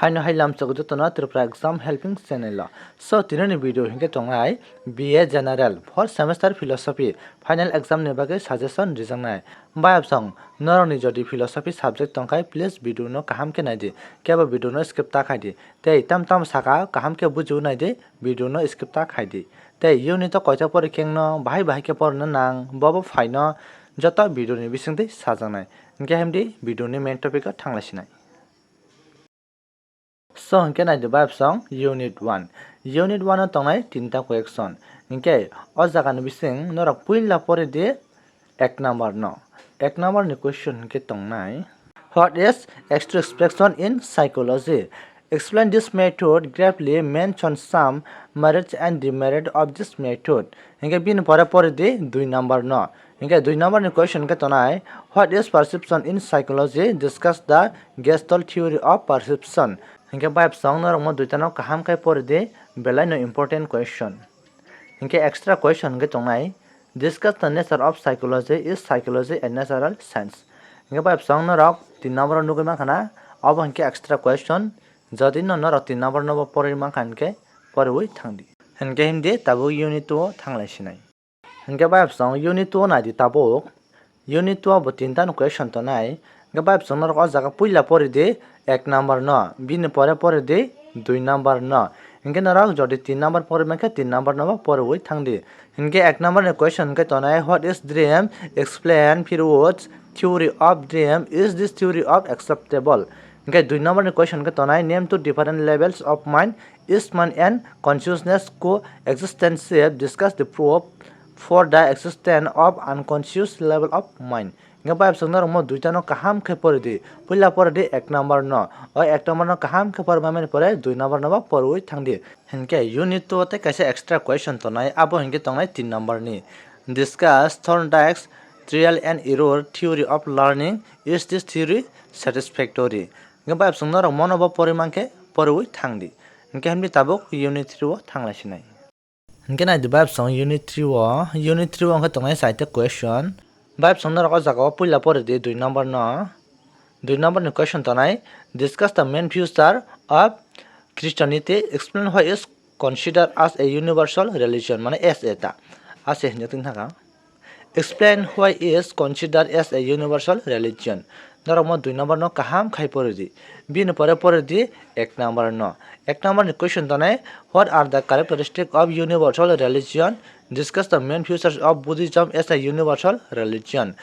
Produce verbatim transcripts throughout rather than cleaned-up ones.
Aino hai lamchok jotono Tripura Exam Helping Channel o. So, tinini video hinkhe tongnai B A General fourth Semester Philosophy final exam ni bagwi suggestion rijaknai. Bayapsong, norokni jodi philosophy subject tongkhai, please video no kaham khe naidi, kebo video no skip ta khaidi. Tei tam tam saka kaham khe bujiwi naidi, video no skip ta khaidi. Tei unit o koita pori khengno bahai bahai khe porna nang, bobo phaino joto video ni bisingtwi sajaknai. Hinkhe himdi video ni main topic o thanglaisinai. So, hinkhe naidi bayapsong unit one. Unit one o tongnai tinta question. Hinkhe o jagani bising norok puila pori di ek number no. Ek number ni question hinkhe tongnai. What is extrospection in psychology? Explain this method gravely, mention some merits and demerit of this method. Hinkhe bini pore pori di dui number no. Hinkhe dui number ni question hinkhe tongnai, what is perception in psychology? Discuss the Gestalt theory of perception. Hinkhe bayapsong norok mo duita no kaham khe pori di, belai no important question. Hinkhe extra question hinkhe tongnai, discuss the nature of psychology, is psychology a natural science? Hinkhe bayapsong norok tin number o nugwi mankha na, obo hinkhe extra question, jodi no norok tin number no bo pori mankha hinkhe poriwi thangdi. Hinkhe himdi tabuk unit two o thanglaisinai. Hinkhe bayapsong unit two naidi tabuk. Unit two bo tinta no question tongnai. Hinkhe bayapsong norok o jaga puila pori di ek number no, bini pore pori di dui number no. Hinkhe norok jodi tin number pori mankhe tin number no bo poriwi thangdi. Hinkhe ek number ni question hinkhe tongnai, what is dream? Explain Pyrrhot's theory of dream. Is this theory of acceptable? Hinkhe dui number ni question hinkhe tongnai, name two different levels of mind, is mind and consciousness coextensive? Discuss the proof for the existence of unconscious level of mind. Hinkhe bayapsong norok mo duita no kaham khe pori di. Puila pori di ek number no. O ek number no kaham khe pori mani pore dui number no bo poriwi thangdi. Hinkhe unit two tei kaisa extra question tongnai, abo hinkhe tongnai tin number ni. Discuss Thorndike's trial and error theory of learning. Is this theory satisfactory? Hinkhe bayapsong norok mono bo pori mankhe poriwi thangdi. Hinkhe himdi tabuk unit three o thanglaisinai. Hinkhe naidi bayapsong unit three o, unit three o hinkhe tongnai saita question. Bayapsong norok o jaga o puila pori di dui number no. Dui number ni question tongnai, discuss the main feature of Christianity, explain why is considered as a universal religion, mane as a ta, as a hinwi tong thaka. Explain why is considered as a universal religion. Norok mo dui number no kaham khai pori di. Bini pore pori di ek number no. Ek number ni question tongnai, what are the characteristic of universal religion? Discuss the main features of Buddhism as a universal religion.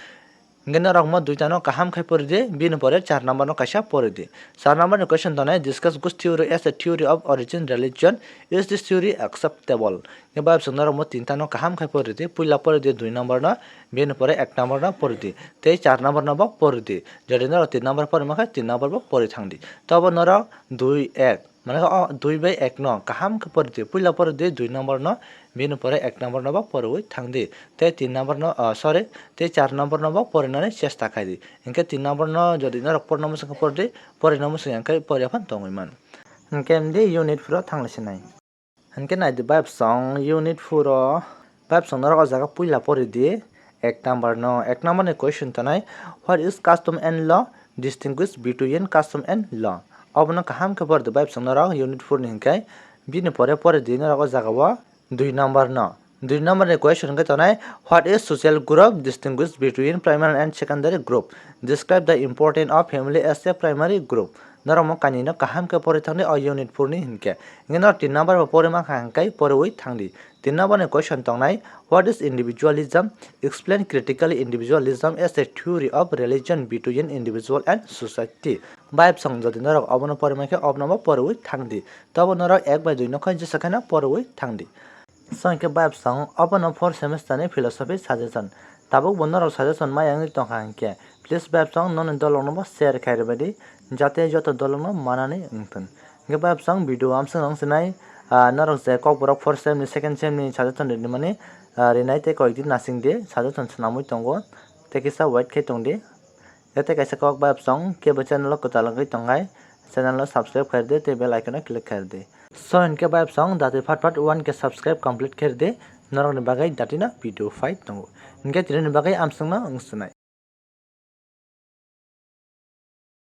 Hinkhe norok mo duita no kaham khai pori di, bini pore char number no kaisa pori di. Char number ni question tongnai, discuss Ghosh theory as a theory of origin religion. Is this theory acceptable? Hinkhe bayapsong norok mo tinta no kaham khai pori di, puila pori di dui number no, bini pore ek number no pori di. Tei char number no bo pori di. Jodi norok tin number pori mankha tin number bo pori thangdi. Tobo norok dui ek. Mane o dui bai ek no kaham khe pori di, puila pori di dui number no, bini pore ek number no bo poriwi thangdi. Tei tin number no, ah, sorry, tei char number no bo porinani chesta khaidi. Hinkhe tin number no jodi norok porina muchung khe pori di, porina muchung ya khe pori aphano tongwi man. Hinkhe himdi unit four o thanglaisinai. Hinkhe naidi bayapsong unit four o, bayapsong norok o jaga puila pori di. Ek number no, ek number ni question tongnai, what is custom and law? Distinguish between custom and law. Obono kaham khe pori di bayapsong norok unit four ni hinkhe, bini pore pori di norok o jaga o dui number no. Dui number ni question hinkhe tongnai, what is social group? Distinguish between primary and secondary group. Describe the importance of family as a primary group. Norok mo kainwi no kaham khe pori thangdi o unit four ni hinkhe. Hinkhe norok tin number bo pori mankha hinkhe poriwi thangdi. Tin number ni question tongnai, what is individualism? Explain critically individualism as a theory of relation between individual and society. Bayapsong jodi norok obono pori mankhe obono bo poriwi thangdi. Tobo norok ek bai dui no khe jesa kheno poriwi thangdi. So hinkhe bayapsong obono fourth semester ni philosophy suggestion. Tabuk bo norok suggestion maya wngwi tongkha hinkhe, please bayapsong noni dolok no bo share khai rwbaidi, jate joto dolok no manani wngthun. Hinkhe bayapsong video amsong wngsinai, ah, norok je Kokborok fourth sem ni, second sem ni suggestion rinimani, ah, rinai tei koikdi nasingdi suggestion swnamwi tongo, tei kisa wait khai tongdi. Tei kaisa kok bayapsong kebo channel o kwtal wngwi tongkhai, channel no subscribe khairdi tei bell icon no click khairdi. So hinkhe bayapsong dati phat phat one K subscribe complete khairdi, norokni bagwi datino video phai tongo. Hinkhe tini ni bagwi amsongno wngsinai.